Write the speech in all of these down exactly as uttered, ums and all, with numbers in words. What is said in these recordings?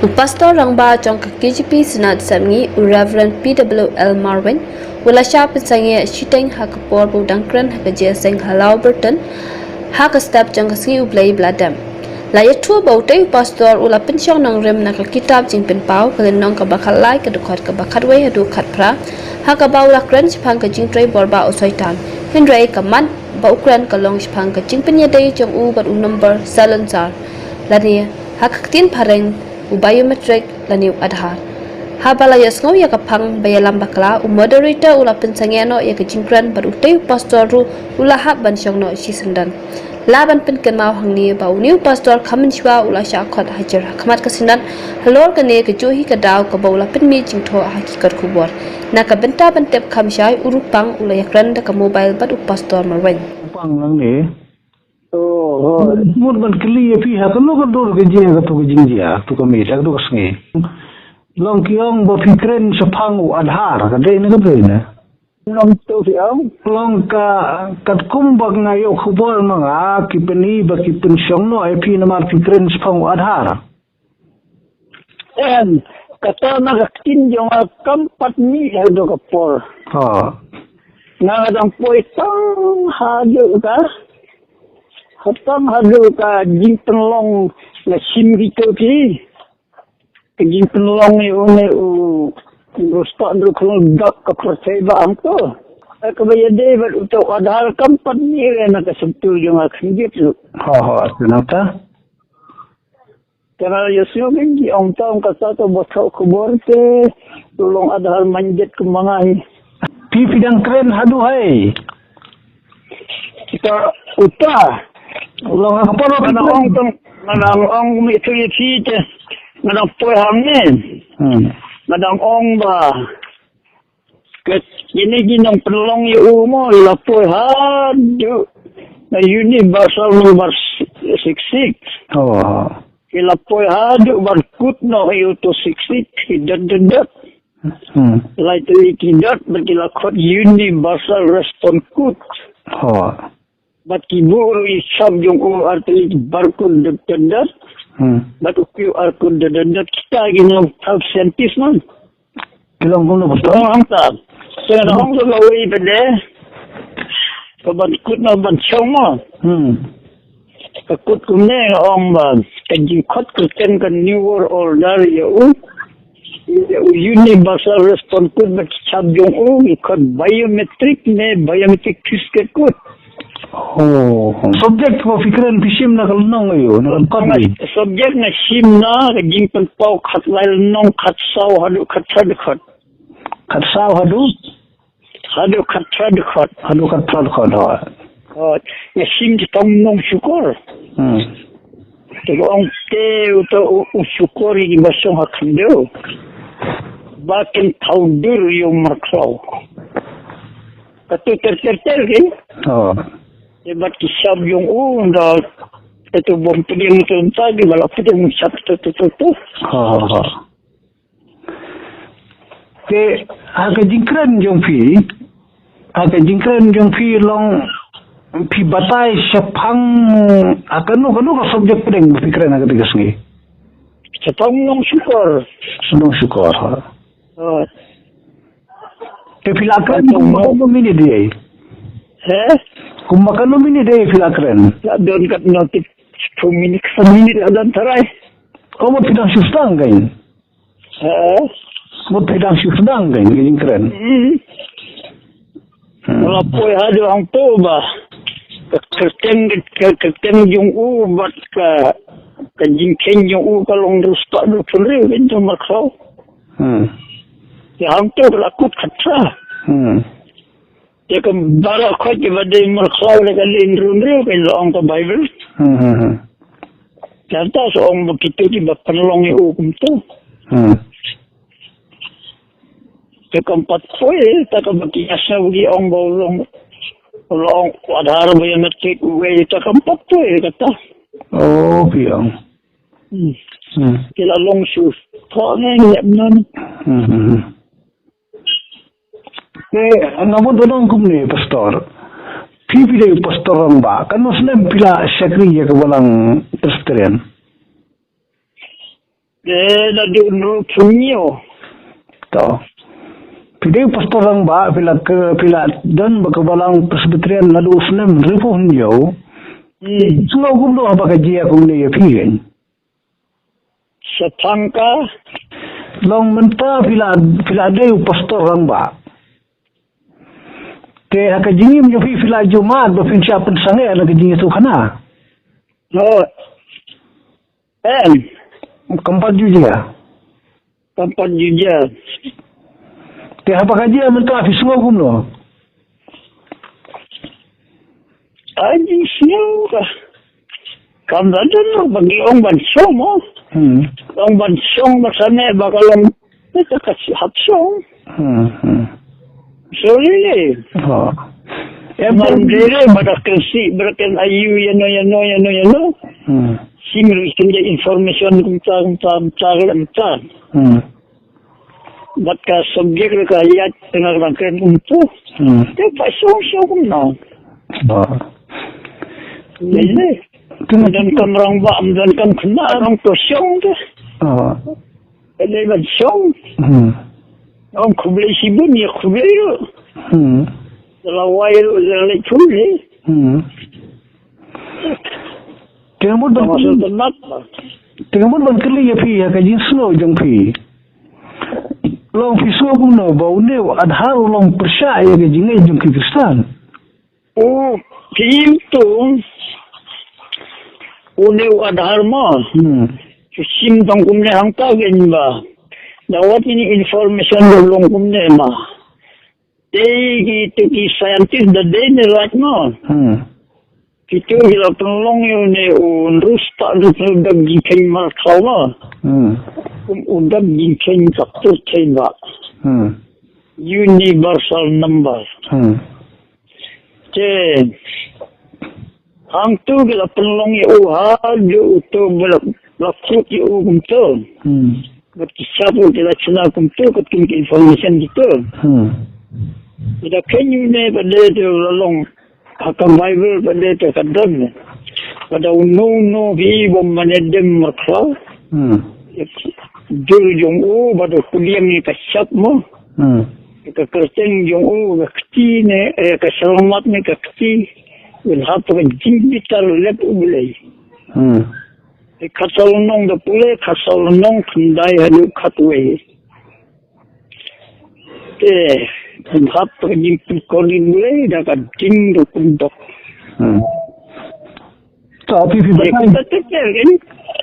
U Pastor Rangbah jong ka K J P Synod Sepngi, u Reverend P W L Marwein, u la shah pynsangeh shiteng ha ka por ba u dang kren ha ka jingïaseng ha Lawbyrton ha ka step jong ka Sngi U Blei ba la dep. La ïathuh ba utei u pastor u la pynshong nongrim na ka kitab Jingpynpaw, ka lynnong kaba khatlai, ka dkhot kaba khatwei haduh khatphra, ha kaba u la kren shaphang ka jingtrei bor bah u Soitan. Hynrei ka mat ba u kren ka long shaphang ka jingpynïadei jong u bad u number silencer, lane ha ka ktien phareng, u biometric lane u Aadhaar. Haba la ïohsngew ïa ka phang ba ïalam bakla, u moderator u la pynsangeh noh ïa ka jingkren bad utei u pastor ruh u la hap ban shong noh shisyndon. La ban pynkynmaw hangne ba une u pastor kham mynshuwa u la shah khot hajar ha khmat ka Synod halor kane ka juh hi ka daw kaba u la pynmih jingthoh ha ki kot khubor. Na ka bynta ban tep kham shai, u Rupang u la ïakren da ka mobile bad u Pastor Marwein. Pang lang ne. Oh, oh. Mut ban kylli ïa phi ha kano ka dur ka jia, kato ka jingjia, kato ka miet, kato ka sngi. Long ki ong ba phi kren shaphang u Aadhaar, ka dei ne ka dei ne? Long to phi ong? Long ka, katkum ba nga ïoh khubor ma nga, ki pyni ba ki pynshong noh ïa phi namar phi kren shaphang u Aadhaar. Em, kata na ka ktien jong nga kam pat mih haduh ka por. Ha. Nga nga dang poi tang haduh ka, tang haduh ka jingpynlong, nga shim kito ki, ka jingpynlong ïa une u, u Rostak Drukhlung dak ka pyrthei ba hangto. Kaba ïadei bad uto u Aadhaar kam pat mih re na ka shyntur jong nga khyndiat ruh. Ha, ha, nangta. Te nga ïohsngew kein ki ong tam kata ka ba thoh khubor te u long Aadhaar manjat kum ma nga hi. Phi phi dang kren haduh hai. Kita uta. U long ha ka por nga dang ong tang, nga dang ong mi tu ïa phi te. Nga dang poi hangne. Hmm. Nga dang ong ba Kat kine ki nongpynlong ïa u mo, la poi haduh na Universal number six six. Oh. Ki la poi haduh ban kut noh ïa uto six six, ki dot dot dot. Hmm. Lai tylli ki dot, bad ki la khot Universal Response Code. Oh. Bad ki buh ruh i sap jong u artylli ki barcode dot dot dot. Hmm. Bad u Q R code dot dot dot. Kita ki nong top scientist man. Ki long kumno betul? Long hangta. Seng da hong so lawei pede. Ka ban kut na ban chong ma. Hmm. Ka kut kumne ong ba ka jingkhot ka ken ka New World Order ïa u. Ïa u Universal Response Code ba ki sap jong u, i khot biometric ne biometric fiscal code. Oh, subject ko fikren phi shim na ka lynnong ïa u, na ka kot ni. Subject nga shim na ka Jingpynpaw khatlai lynnong khatsaw haduh khatphra dkhot. Khatsaw haduh? Haduh khatphra dkhot. Haduh khatphra dkhot, ha. Oh, nga shim ki tong nong shukor. Hmm. Te ko ong te uto u, u shukor ïa ki ba shong ha khyndew. Ba kin thaw dur ïa u markhlaw. Kato ter ter ter ki. Oh. Te bad ki sap jong u da. Te to bom pdiang to nta ki ba la pdiang sap to to to to. Ha ha ha. Te ha ka jingkren jong phi, ha ka jingkren jong phi long phi batai shaphang ha kano kano ka subject pdeng ba phi kren ha kata ka sngi. Shaphang nong shukor. Nong shukor, ha. Oh. Te phi la kren kumba kano minit dei? He? Kumba kano minit dei phi la kren? La don kat no kit two minutes, one minute la don tharai. Kumba phi dang shu sdang kan? He? Mut phi dang shu sdang kan ka jingkren? Hmm. Hmm. La poi haduh hangto ba ka kyrteng, ka kyrteng jong u bad ka, ka jingkheiñ jong u ka long Rostak Drukhlung kan jong markhlaw. Hmm. Te hangto ka la kut khatphra. Hmm. Te ka baroh khoit ki ba dei markhlaw le ka leh hynriew hynriew kan la ong ka Baibl. Hmm, hmm, hmm. Te hangta sa ong ba kito ki ba pynlong ïa u kumto. Hmm. Te kam pat poi, te ka ba ki asa ba ki ong ba u long, u long Aadhaar biometric uwei, te kam pat poi kata. Oh, phi ong. Hmm. Hmm. Ki la long shu. Thoh ne ngep non. Hmm, hmm, hmm. Te, nga mut ban ong kumne, Pastor. Phi phi dei Pastor Rangbah. Katno snem phi la shakri ïa ka Balang Presbyterian? Te naduh hynriewphew hynñiew. To. Phi dei u pastor rangbah, phi la ka, phi la don ba ka balang Presbyterian naduh u snem hynriewphew hynñiew. Hmm. Sngewbha kumno haba ka jia kumne ïa phi? Shaphang ka? Long mynta phi la, phi la dei u pastor rangbah. Te ha ka jingim jong phi, phi la ju mad ba phin shah pynsangeh na ka jingïathuhkhana? Hooid. Em. Kam pat ju jia? Kam pat ju jia. Te haba ka jia mynta phi sngew kumno? Ai, jingsngew ka. Kam da don ba ki ong ban shong mo. Hmm. Ong ban shong ba sane ba ka long. Te ka hap shong. Hmm, hmm. Sorry le. Oh. Em, em, em, em, ba da kren shi, ba da kren ayu, ïa no, ïa no, ïa no, ïa no. Hmm. Shim ruh shisha information kumta, kumta, kumta, kumta. Hmm. Bad ka subject ruh ka ïaid tang ka dang kren kumta. Hmm. Te ba shong, shong kumno. Oh. Lei lei. Te nga don kam rangbah, don kam khynnah, don to shong te. Oh. Lei ban shong. Hmm. Ong khublei shibun, ïa khublei ruh. Hmm. La wai ruh, la leit khublei. Hmm. Te nga mut ban, te nga mut ban kylli ïa phi ïa ka jingsngew jong phi. Long phi sngew kumno ba une u Aadhaar u long pyrshah ïa ka jingngeit jong ki Khristan? U, ki im tu. Une u Aadhaar ma. Hmm. Ki shim tang kumne hangta kein ba. Da wat ini information ba long kumne ma. Te ki tu ki scientist da dei ne lait ma. Hmm. Ki tu ki la pynlong ïa une u nrus ta nrus nrus dak jingkheiñ markhaw ma. Hmm. Kum u dak jingkheiñ ka tu kheiñ ba. Hmm. Universal number. Hmm. Te, hangtu ki la pynlong ïa u haduh uto ba la, la kut ïa u kumto. Hmm. Bad ki shap u ki la shna kumto, kat kum ki information kito. Hmm. Ki da kheiñ une ba dei te la long. Ha ka Bible ba dei te ka don. Ba da uno uno ki bym mane dem markla. Hmm. Dur jong u ba da kudiang ïa ka shap mo. Hmm. Ïa ka kyrteng jong u ka kti ne, eh, ka selamat ne ka kti. Ïa hap ka jingbitar lep U Blei. Hmm. Ïa ka Khatlynong da pule, ka Khatlynong khyndai haduh khatwei. Te, kan hap ka jingpynkordit U Blei da ka jingduk duk. Hmm. To, phi, phi, te batai. Kumta te, te, kan?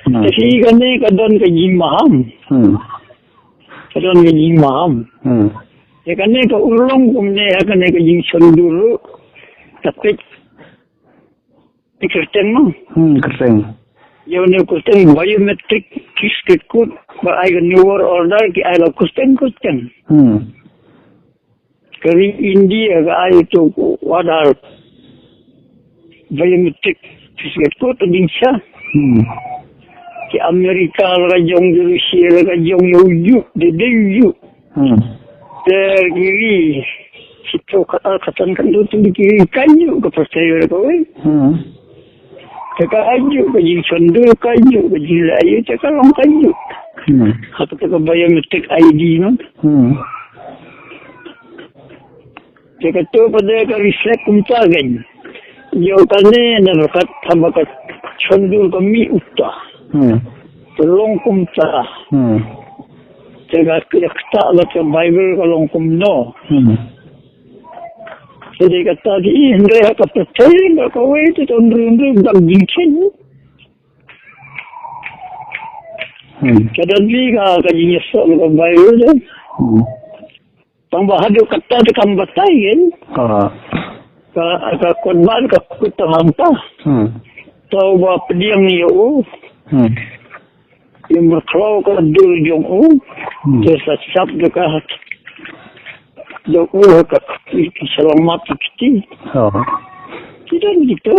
Hmm. Te shi kane ka don ka jingmaham. Hmm. Ka don ka jingmaham. Hmm. Te kane ka urlong kumne ha kane ka jingshon dur ruh. Ka peit Ki kyrteng mo. Hmm, kyrteng. Ïa une u kyrteng biometric, ki state code, ba ai ka New World Order, ki ai la kyrteng, kyrteng. Hmm. Ka ri India ka ai tu u Aadhaar biometric, ki state code, tu ding sha. Hmm. Ki America la ka jong, ki Russia la ka jong, ïa u juk, de de u juk. Hmm. Te ki ri, sito kata kata kan tu tu ki ri kan juk ka pyrthei re kawei. Hmm. Te ka aju ka jingshon dur, ka aju ka jingla aju, te ka long ka aju. Hmm. Hata ka biometric I D no. Hmm. Te ka to pa de ka reflect kumta kan. Ïa kane na ka tamba ka shon dur ka mih uta. Hmm. Ka long kumta. Hmm. Te ka kata la ka Bible ka long kumno. Hmm. Te de kata ki hynrei ha ka pyrthei ba kawei te ton ru ru dak jingkheiñ. Hmm. Ka don li ka, ka jingïasoh ka Bible de. Hmm. Tang ba haduh kata te kam batai kan. Ah. Ka, ka khot ba ka khot tang hangta. Hmm. Tau ba pdiang ïa u. Hmm. Ïa markhlaw ka dur jong u. Hmm. Te sa shap da ka jong u ha ka kti, ka selamat ka kti. Ha. Ki don kito.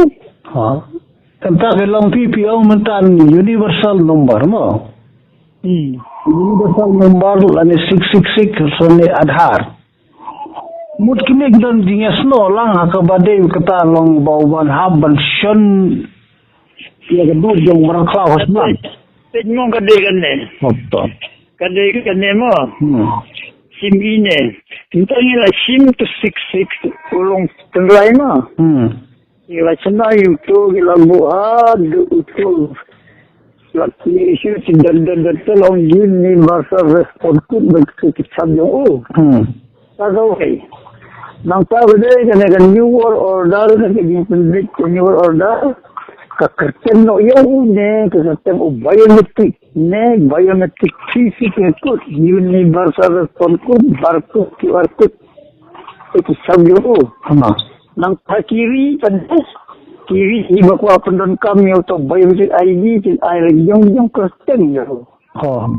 Ha. Kata ka long phi phi ong mynta universal number mo. Hmm. Universal number lane six six six lane Aadhaar. Mut kine ki don jingïasnoh lang ha kaba dei kata long ba u ban hap ban shon ïa ka dur jong u markhlaw ha shnong. Peit mo ka dei kane. Hop to. Ka dei kane mo. Hmm. Shim ine. Mynta ngi la shim two six six u long tynrai mo. Hmm. Ngi la shna ïa uto ngi la buh ha du uto. La ki issue shi dang dang dang te long universal response code ba ki ki chap jong u. Hmm. Ka kawei. Nangta ba dei kane ka New World Order, kane ka jingpynbeit ka New World Order. Ka kyrteng noh ïa u ne, ka kyrteng u biometric ne, biometric three six code, universal response code, barcode, Q R code. Te ki chap jong u. Hmm. Nangta ki ri pat, ki ri iba kwah pyndonkam ïa uto biometric I D, ki ai la jong jong kyrteng jong u. Oh.